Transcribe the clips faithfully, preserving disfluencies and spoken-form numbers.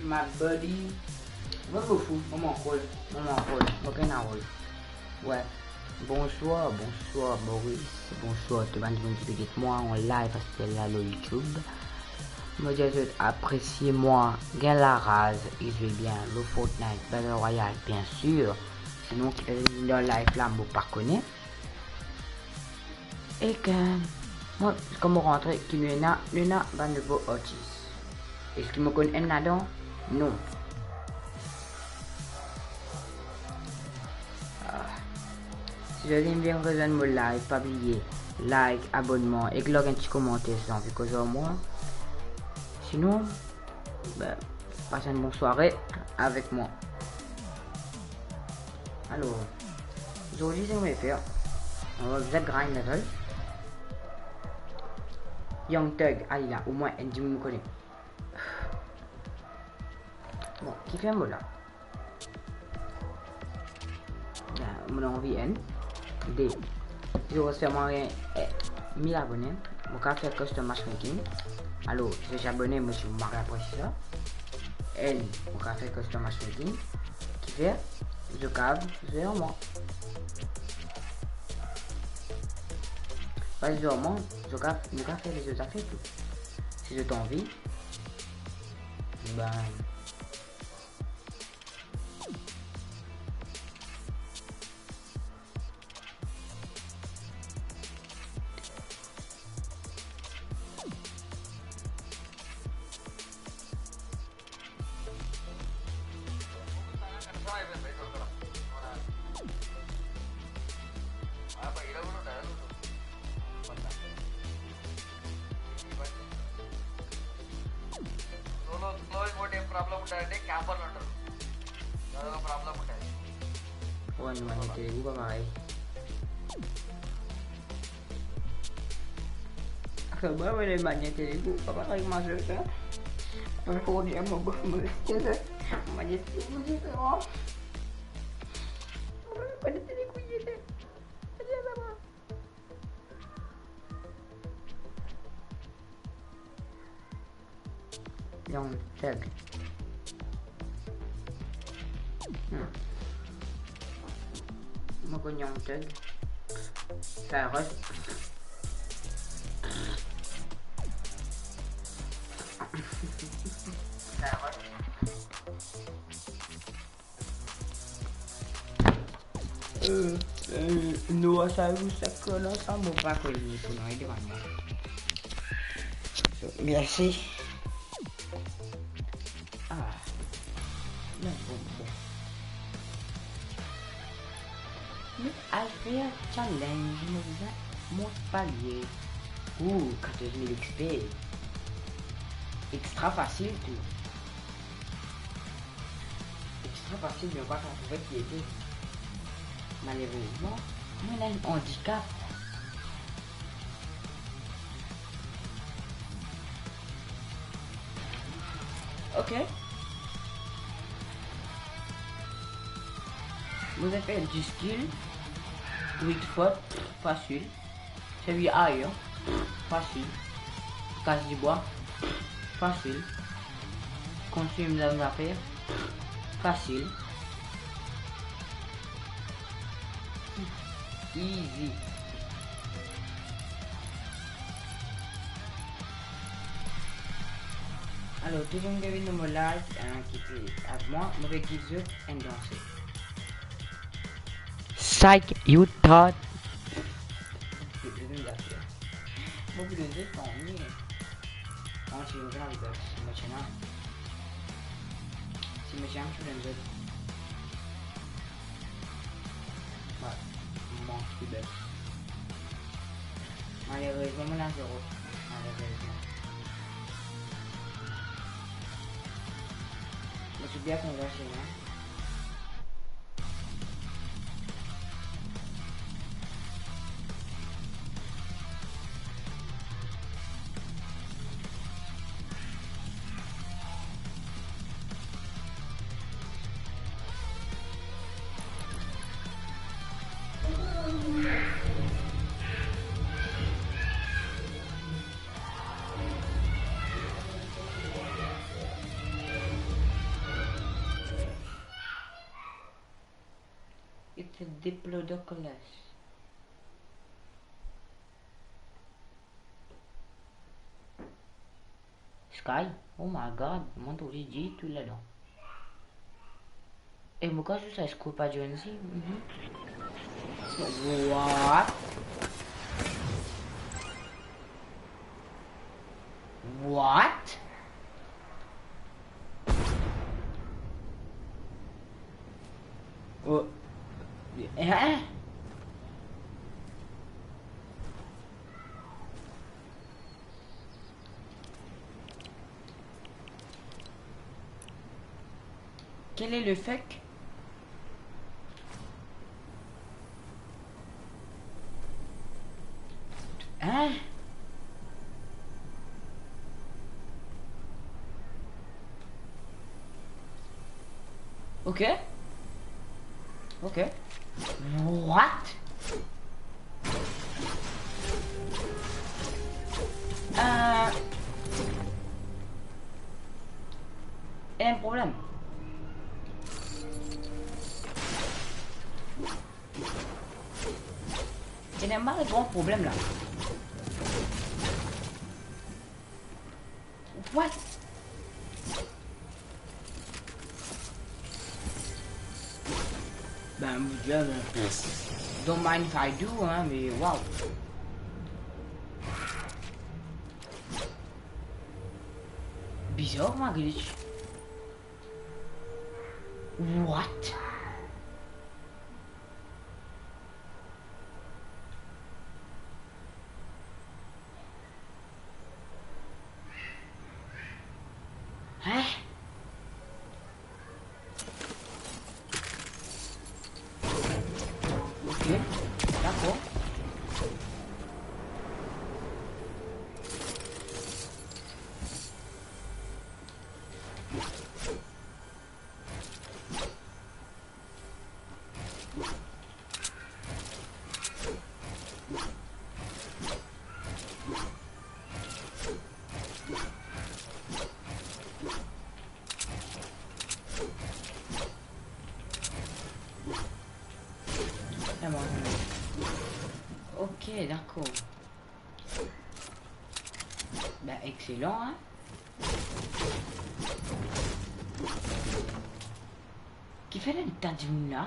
My buddy. Mo mo fou, mo mo rol, mo mo rol, mo pena rol. Wi. Bonswar, bonswar Maurice, bonswar tou bann dimoun ki pe get mwa an live aster la lor YouTube. Mo dir zot apresie mwa, gagn laraz, e zwe bien lor Fortnite Battle Royale, bien sir. Sinon, kifer dan live la, mo pa kone. Ek, mwa, kan mo rantre, ki nou ena, nou ena bann nouvo artis. Eski mo konn enn ladan? Non. Ah. Si zot inn vinn rezwenn mo live, pa bliye like, abonman, ek lage enn ti komanter si zot anvi koz ar mwa. Sinon, be, pas enn bon sware avek mwa. Alor, zordi, seki mo pe fer, mo pe grind level. Young Thug, ale la, omwin enn dimoun mo kone. Bon, kifer mo la? Be, mo anvi enn, de, zis fer mwa, eh, mil abone, mo kav fer custom matchmaking. Alor, si zot abone, mo ti mari apresie sa. Enn, mo kav fer custom matchmaking. Kifer, zot kav zwe ar mwa. Pa zwe ar mwa, zot kav, nou kav fer lezot zafer tou. Si zot anvi, be, Wan, wan, ete gou pa parey. Aster mwa, mo ena bann tele pou papa, kari mazor sa. Mo fini mo, mo, mo, mo, mo, mo, mo, mo, mo, mo, mo, mo, mo, mo, mo, Young Thug. Hmm. Mo konn Young Thug. Cyrus. Cyrus. Euh, euh, Noah Cyrus, sa kola sa, mo pa konn li pou non, li devan mwa. So, mersi. Ah. Non, bon, bon. Met al fer challenge, mo bizin mont palier. Ooh, katorz mil X P. Extra fasil tou. Extra fasil, me mo pa kav trouve ki ete. Malerezman, mo ena enn andikap. Ok. Mo fer dis kill, wit fot, fasil. Servi air, fasil. Kas dibwa, fasil. Konstrir enn zafer, fasil. Easy. Alor, tou dimoun ki vinn dan mo live, hein, ki pe avek mwa, mo pe give zot enn danse. Psych, you thought. Mo pou donn zot tanmi. An, si mo pe anvi, si mo ti ena, si mo ti ena, mo pou donn zot. Wi, mo manz pli bel. Malerezman, mo ena zero. Malerezman. Mo ti bien kontan, hein. Diplodocus. Sky, oh my God, mo trouv li dir tou ladan. E mo krwar zis sa scoop a Jonesy. Mhm. What? What? Oh. Hein? Quel est le fake? Hein? Ok. Ok. What? Euh, ena enn problem. Ena enn gran problem la. What? Ben, mon Dieu, ben, don't mind if I do, hein, mais waouh. Bizarre, ma glitch. What? Hein? Ok, dakor. Ah bon. Ok, dakor. Ben, exelan, hein. Kifer ena enn ta dimoun la,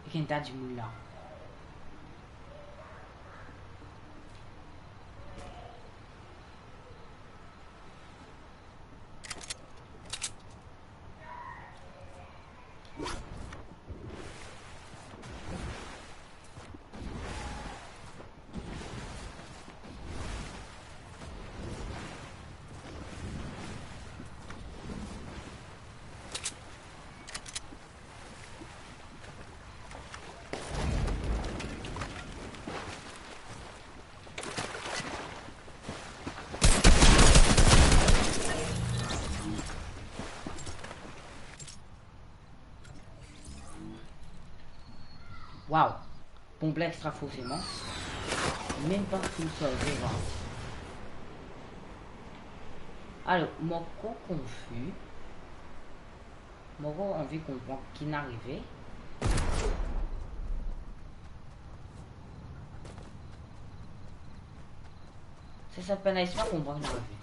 ek enn ta dimoun la? Waouh. Ponp la extra forseman. Mem pa finn sarze, waouh. Alor, mo ankor konfi. Mo ankor anvi konpran ki'nn arive. Sa, sa pena les mwa konpran ki'nn arive.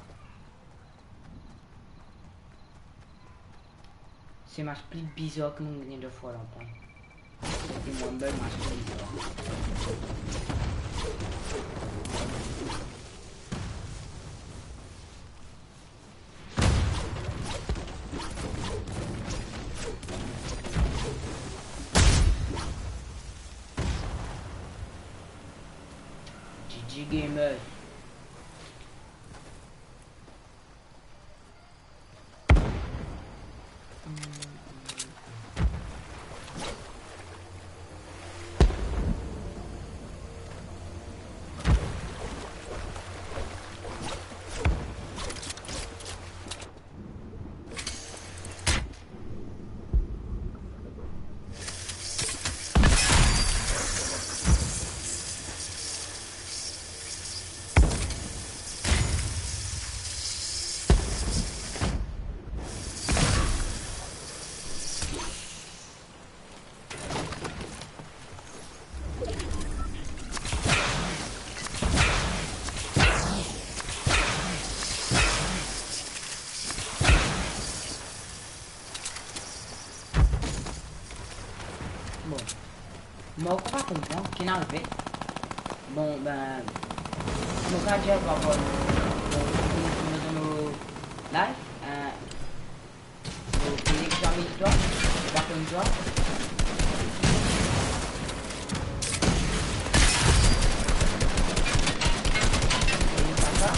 Se match pli bizar ki mo gagn dan fwa lontan. Se mo bel match pli bizar. G G Gamer. Bon. Mo pa konpran ki inn arive. Bon, ben, mo kapav dir par rapor, bon, nou, nou, nou, nou live, euh, nou, nou examine twa, nou pa konn twa. E nou pa sa.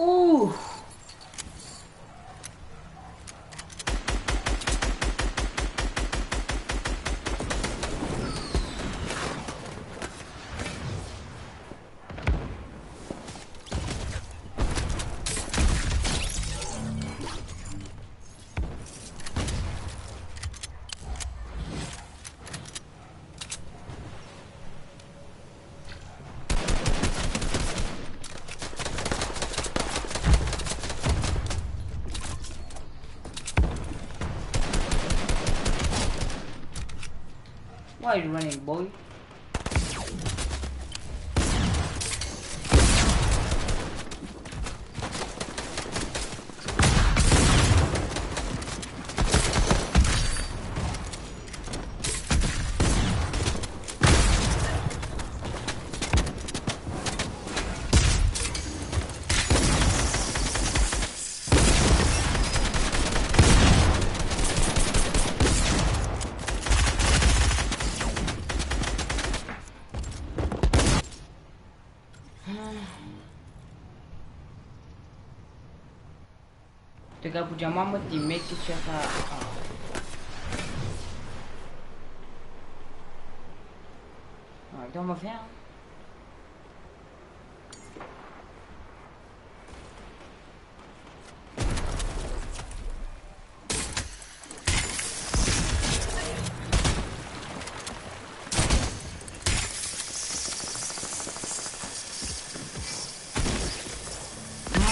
Ouh! Why you running, boy? To kapav pou dir mwa mo teammate ki tir sa, ah. Ah, kouma mo fer, hein?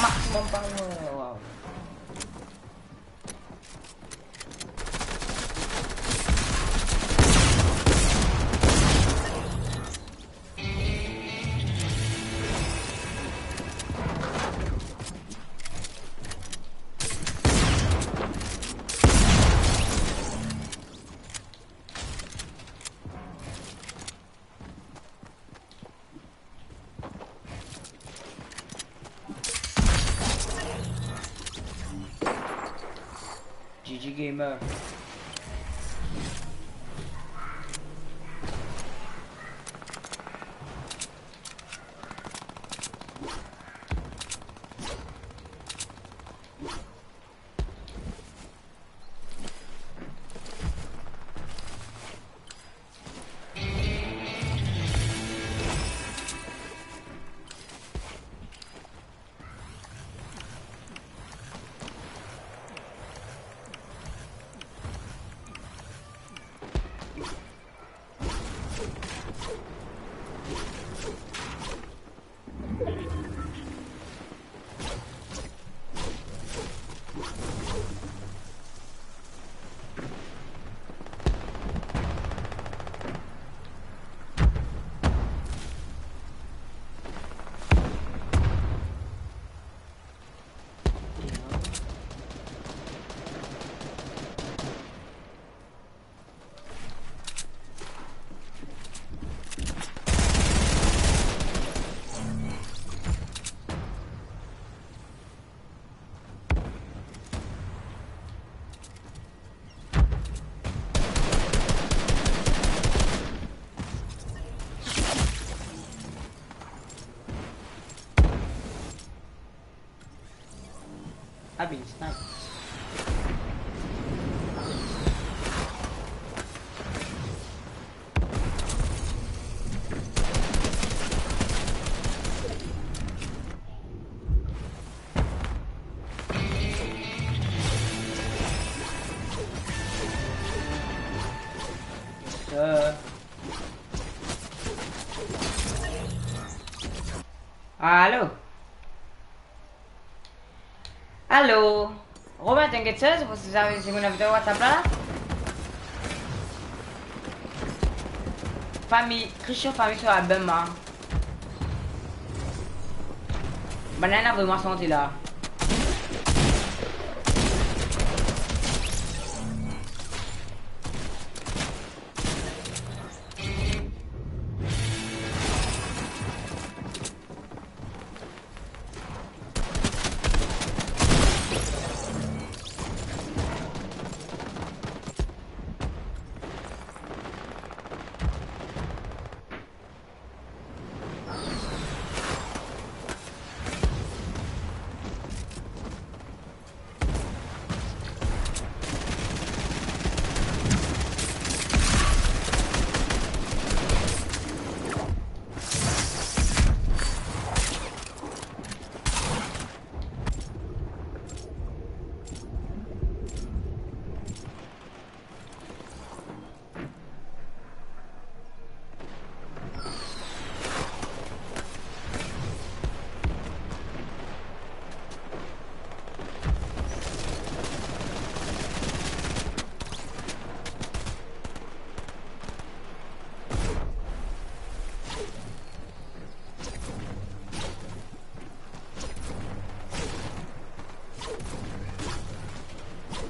Maximum power, waw. G G Gamer. Euh. Alo? Alo? Romain, t'inquiète, c'est pour ça, c'est mon invité WhatsApp là? Fami, Christian, fami, so album, hein. Bann la ena vremem santi la.